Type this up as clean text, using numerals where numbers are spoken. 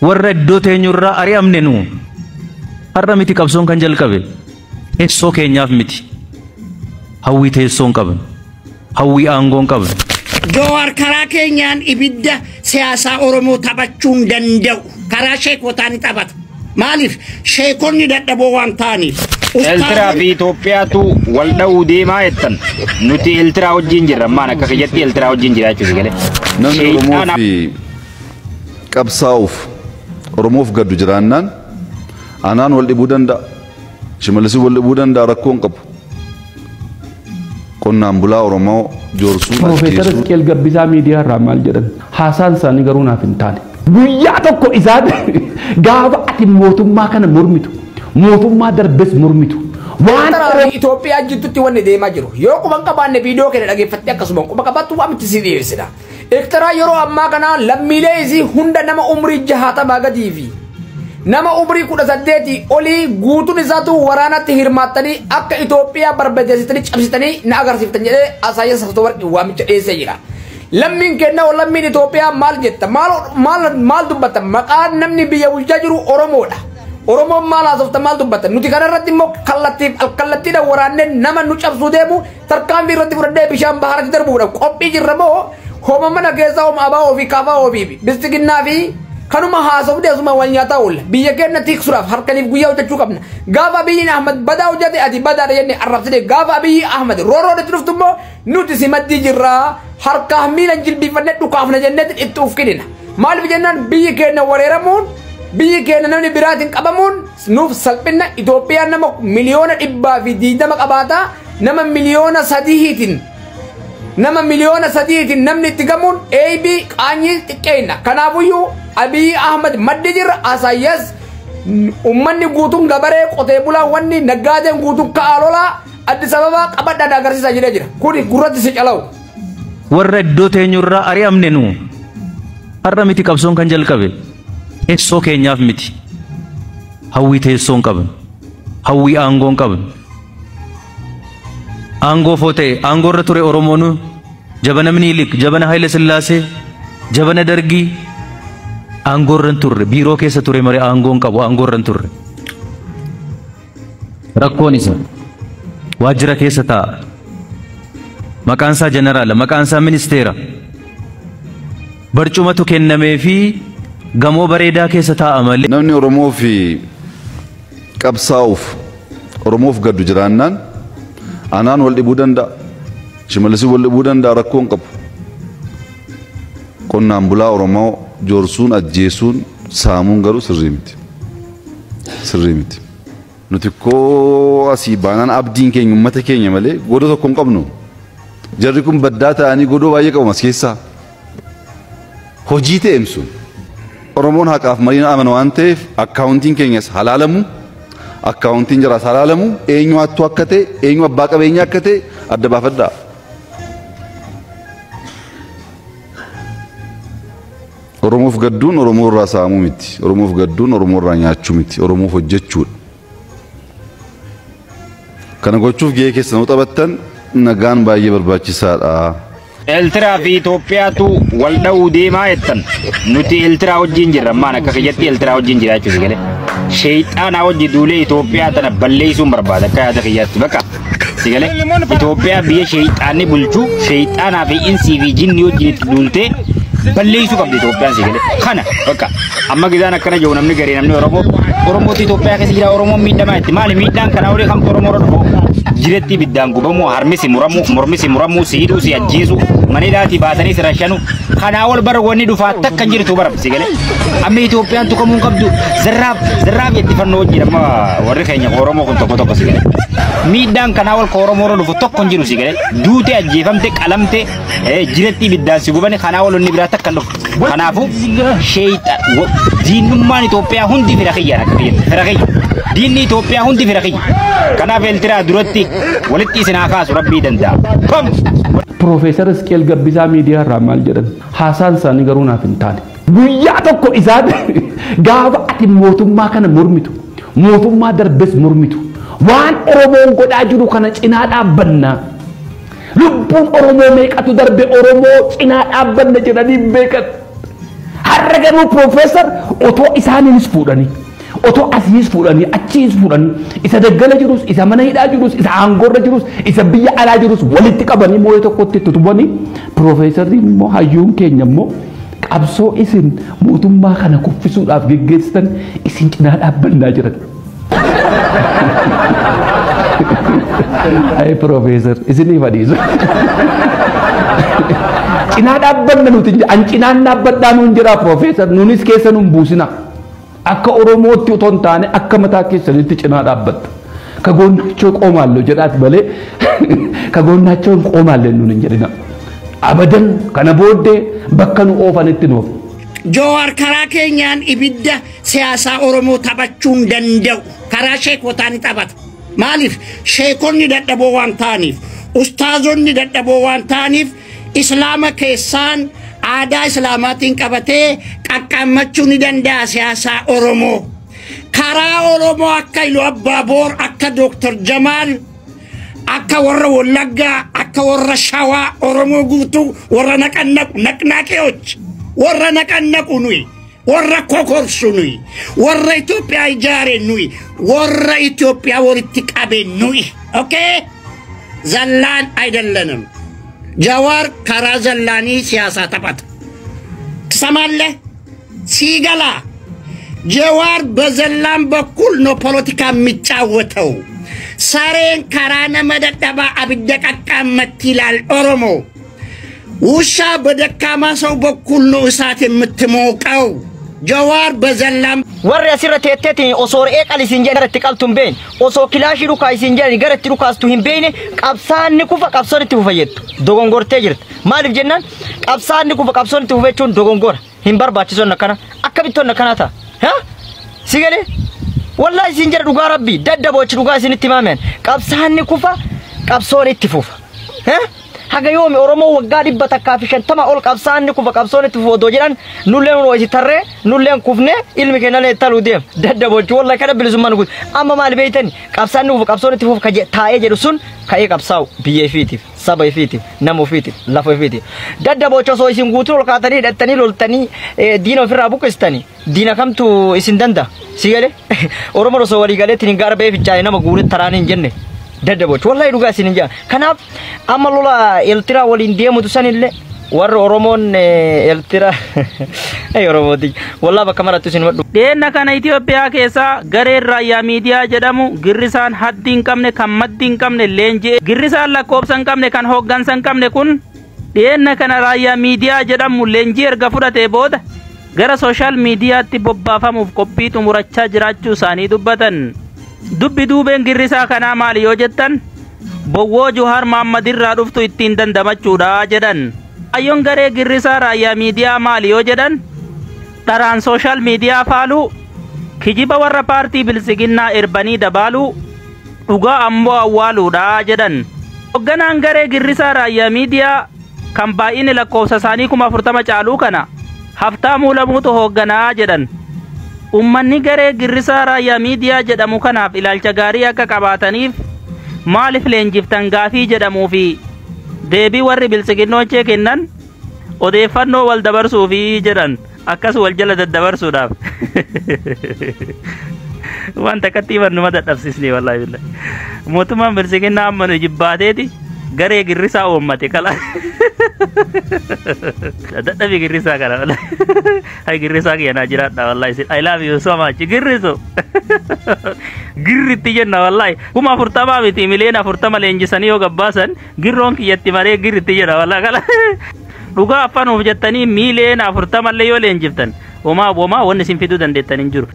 Warra iddoo teenyurraa ari'amne nu har'a miti qabsoon kan jalqabe teessoo keenyaaf miti. Hawwii teessoo hin qabnu. Hawwii aangoo hin qabnu. Jawaar karaa keenyaan ibidda siyaasaa Oromoo taphachuu hin danda'u. Karaa sheekotaa ni taphata. Maaliif? Sheekonni dadhaboo waan ta'aniif. Eeltiraa fi Itoophiyaatu wal dha'uu deemaa jettan. Nuti Eeltiraa wajjin jirra. Maan akka kiyyatti Eeltiraa wajjin jira jechuudha galee. Namni Oromoo fi qabsaa'uuf Oromoof gaddu jiraannaan anaan wal dhibuu danda'a. Shimallis wal dhibuu danda'a rakkoo hin qabu. Qonnaan bulaa Oromoo joorsuu Profeesar Isqeel Gabbisaa miidiyaa irraa maal jedhan? Haasaan isaanii garuu naaf hin taane. Guyyaa tokko isaan gaafa ati mootummaa kana mormitu, mootummaa darbes mormitu. Waan Itoophiyaa jidduutti wanni deemaa jiru. Yoo quba hin qabaanne viidiyoo keenya dhaggeeffattee akkasuma quba qabaattu waamichi si dhiyeessina. Eertiraa yeroo ammaa kana lammiilee isii hunda nama umrii 60 gadii fi nama umrii 18 olii guutuun isaatu waraanatti hirmaattanii akka Itoophiyaa barbadeessitanii cabsitanii na agarsiiftan jedhee Isaayyaas Afwerqii waamicha dhiyeessee jira. Lammiin keenya lammiin Itoophiyaa maal jetta? Maal dubbata? Maqaan namni biyya bulchaa jiru Oromoodha. Oromoon maal haasofta maal dubbata? Nuti kanarratti immoo kallattiif alkallattiidhaan waraannee nama nu cabsuu deemu tarkaanfii irratti fudhadhee bishaan baharatti darbuudha. Qophii jirra moo homa mana keessaa homa abaa ofii kaafaa ofii bistiginnaa fi kanuma haasofne asuma wal nyaataa oolla. Biyya keenya tiksuudhaaf harkaniif guyyaa hojjechuu qabna. Gaafa Abiyyi Ahmad badaa hojjete ati badaadha jennee arrabsine. Gaafa Abiyyi Ahmad roorroon itti dhuftu immoo nuti si maddii jirraa harkaaf miila jilbiifannee dhukaafna jennee itti uf kennina. Maaliif jennaan biyyi keenya weeraramuun biyyi keenya namni biraatiin qabamuun nuuf salphina. Itoophiyaan nama 120,000,000 qabaataa nama 3 miliyooniitiin nama 3 miliyooniitiin namni itti gamuun eebii qaanyii xiqqeenna. Kanaafuyyuu Abiyyi Ahmad maddi jirra. Isaayyaas ummanni guutuun gabaree qotee bulaa wanni naggaadeen guutuun ka'aa lolaa Addis Ababaa qabadhaan agarsiisaa jedhee jira. Kuni gurratti si calawu. Warra iddoo teenyurraa ari'amne nu har'a miti qabsoon kan jalqabe teessoo keenyaaf miti. Hawwii teessoo hin qabnu. Hawwii aangoo hin qabnu. Aangoo foo ta'e aangoo irra ture Oromoon jabana Minilik, jabana Haayile Sillaasee, jabana Dargii aangoo irra hin turre. Biiroo keessa ture malee aangoo hin qabu, aangoo irra hin turre. Rakkoon isa waajjira keessa taa'a. Maqaan isaa jeneraala, maqaan isaa ministeera. Barcumatu kennamee fi gamoo bareedaa keessa taa'a malee. Namni Oromoo fi qabsaa'uuf Oromoof gaddu jiraannaan anaan wal dhibuu danda'a. Shimallis wal dhibuu danda'a rakkoo hin qabu. Qonnaan bulaa Oromoo joorsuun, ajjeesuun, saamuun garuu sirrii miti. Sirrii miti. Nuti koo asii baanaan abdiin keenya uummata keenya malee godoo tokko hin qabnu. Jarri kun baddaa ta'anii godoo baay'ee qabu as keessaa. Hojii ta'eem sun. Oromoon haqaaf mariin amana waan ta'eef akkaawuntiin keenyas halaalamu, akkaawuntiin jaraas halaalamu, eenyu hattuu akka ta'e, eenyu abbaa qabeenyaa akka ta'e adda baafadhaa. Oromoof gadduun Oromoo irraa saamuu miti. Oromoof gadduun Oromoo irraa nyaachuu miti. Oromoof hojjechuudha. Kana gochuuf gahee keessan yoo taphattan nagaan baay'ee barbaachisaadha. Eeltiraa fi Itoophiyaatu wal dha'uu deemaa jettan. Nuti Eeltiraa wajjin jirra. Maan akka kiyyatti Eeltiraa wajjin jira jechuudha galee. Sheexaanaa wajji duulee Itoophiyaa tana balleessuun barbaada akka yaada kiyyaatti bakka. Si galee Itoophiyaa biyya sheexaanni bulchu sheexaanaa fi insii fi jinni wajjin itti duultee balleessuu qabdi Itoophiyaan si galee. Kana bakka amma gizaan akkana jiru namni garee namni Oromoo Oromootu Itoophiyaa keessa jira Oromoon miidhamaa itti maali miidhaan kanaa olii kamtu Oromoo irra dhufu jiretti ibiddaan gubamuu harmi si muramuu mormi si muramuu si hidhuu si ajjeesuu mana hidhaatii baasanii si rashanu kanaa ol bara wanni dhufaa takka jirtu bara si galee amma Itoophiyaan tuqamuu hin qabdu zarraaf zarraaf jetti fannoo wajjin amma warri keenya Oromoo kun tokko tokko si galee miidhaan kanaa ol ka Oromoo irra dhufu tokko hin jiru si galee duute ajjeefamte qalamte jiretti ibiddaan si gubani kanaa ol inni biraa takka hin dhufu kanaafuu sheeyxa diinummaan Itoophiyaa hundi fira kiyyaan akka kiyyatti fira kiyya diinni Itoophiyaa hundi fira kiyya kanaaf Eeltiraa duratti walitti isin haa kaasu rabbii danda'a. Bam! Profeesar Isqeel Gabbisaa miidiyaa irraa maal jedhan? Haasaan isaanii garuu naaf hin taane. Guyyaa tokko isaan gaafa ati mootummaa kana mormitu, mootummaa darbes mormitu, waan Oromoon godhaa jiru kana cinaa dhaabbannaa. Lubbuun Oromoo meeqatu darbe Oromoo cinaa dhaabbanna jedhanii beekan. Har'a garuu Piroofeesar otoo isaaniinis fuudhanii, otoo asiis fuudhanii, achiis fuudhanii, isa daggala jirus, isa mana hidhaa jirus, isa aangoorra jirus, isa biyya alaa jirus walitti qabanii moo'ee tokkotti tutubanii, Piroofeesarri immoo hayyuun keenya immoo qabsoo isin mootummaa kana kuffisuudhaaf geggeessitan isin cinaa dhaabbannaa jiran. Ay Piroofeesar, isiniif adiisu. Cinaa dhaabbanna nuti, an cinaan dhaabbadhaa nuun jira Piroofeesar, nuunis keessa nuun buusina. Akka Oromootti otoo hin taane akka mataa keessanitti cinaa dhaabbatta. Kagoonnaachoo qoomaallo jedhaati malee kagoonnaachoo hin qoomaalle nuun hin jedhina. Abadan kana booddee bakka nu oofanitti nuuf. Jawaar karaa keenyaan ibidda siyaasaa Oromoo taphachuu hin danda'u. Karaa sheekotaa ni taphata. Maaliif? Sheekonni dadhaboo waan ta'aniif, ustaazonni dadhaboo waan ta'aniif, islaama keessaan aadaa islaamaatiin qabatee qaqqaammachuu ni danda'a siyaasaa Oromoo. Karaa Oromoo akka Iluu Abbaa Boor, akka Dooktar Jamaal, akka warra Wallaggaa, akka warra Shawaa, Oromoo guutuu warra naqannaqu, naqnaqeewoch, warra naqannaqu nuyi, warra kokorsu nuyi, warra Itoophiyaa ijaare nuyi, warra Itoophiyaa walitti qabe nuyi. Okay? Zallaan አይደለንም። ጃዋር karaa zallaanii siyaasaa taphata. ትሰማለህ? ሲገላ ጀዋር በዘላን በኩል ነው ፖለቲካ የሚጫወተው። Sareen karaa nama dadhabaa abidda qaqqaammatti ይላል ኦሮሞ። ውሻ በደካማ ሰው በኩል ነው እሳት የምትሞቀው። ጀዋር በዘላን Warri asirra teetteetiin osoo re'ee qali isin jedhan itti qaltu hin beekne, osoo kilaashii dhukaa isin jedhan gara itti dhukaastu hin beekne, qabsaan ni kufa, qabsoon itti fufa jettu dogongortee jirta. Maaliif jennaan, qabsaan ni kufa, qabsoon itti fufa jechuun dogongora hin barbaachisoon akkana akkamittoon akkana ta'a. Ha si galee wallaahi isin jedha, dhugaa rabbii daddaboochi dhugaa isinitti himaameen, qabsaan ni kufa, qabsoon itti fufa. Ha haga yoomi Oromoo waggaa 150 ol qabsaan ni kufa, qabsoon itti fufa odoo jedhan, nulleen wayi tarree nulleen kufne, ilmi keenya taluu deem daddabochi wallahi kana bilisummaan guutu. Amma maal beeytani, qabsaan ni kufa, qabsoon itti fufa ka taa'ee jedhu sun ka'ee qabsaa'u biyya ifiitiif, saba ifiitiif, nama ofiitiif, lafa ifiitiif. Daddabochi osoo isin guutuu ol kaatanii hidhattanii loltanii diina ofirraa buqqistanii, diina kamtu isin danda'a? Si galee Oromoon osoo walii galeetiin hin gaara ba'ee fincaa'e nama guurii taraan hin jenne daddabochi wallahi dhugaa isin hin jedhan. Kanaaf amma lola Eeltiraa waliin deemutu sanillee warri Oromoon Eeltiraa ay Oromooti wallahi bakka marattu isin wadhu. Dheenna kana Itoophiyaa keessaa gareen raayyaa miidiyaa jedhamu girrisaan haddi hin qabne, kan maddi hin qabne, leenji'e girrisaan lakkoobsa hin qabne, kan hooggansa hin qabne kun dheenna kana raayyaa miidiyaa jedhamu leenjii erga fudhatee booda gara sooshaal miidiyaatti bobbaafamuuf qophii xumurachaa jiraachuu isaanii dubbatan. Dubbi duubeen girrisaa kanaa maali yoo jettan, bowwoo Juhaar Mahammadirraa dhuftu ittiin dandamachuudha jedhan. Kaayyoon garee girrisaa raayyaa miidiyaa maali yoo jedhan, dharaan sooshaal miidiyaa faaluu, kijiba warra paartii bilisiginnaa erbanii dabaaluu, dhugaa ammoo awwaaluudha jedhan. Hoogganaan garee girrisaa raayyaa miidiyaa kan baay'inni lakkoofsa isaanii 40,000 caaluu kana Haftaamuu Lamuutu hoogganaa jedhan. Ummanni garee girrisaa raayyaa miidiyaa jedhamu kanaaf ilaalcha gaarii akka qabaataniif maaliif leenjiftan gaafii jedhamuu fi deebii warri bilisiginnochee kennan odeeffannoo wal dabarsuufi jedhan, akkas wal jala daddabarsuudhaaf. Waan takkatti himannuma dadhabsiisne wallaahi billahi. Mootummaan bilisiginnaa amma nu jibbaateeti garee girrisaa uummate kala. Dadhabi girrisaa kana wallahi. Hay girrisaa kiyya naa jiraadha wallahi. I love you so much girrisu. Girritti jenna wallahi. 40,000 miti, 40,000,000 leenjisanii yoo gabbaasan girroon kiyyatti maree girritti jedha wallahi kala. Dhugaa afaanuuf jettanii 40,000,000 illee yoo leenjiftan homaa homaa wanni isin fiduu dandeettan hin jiru.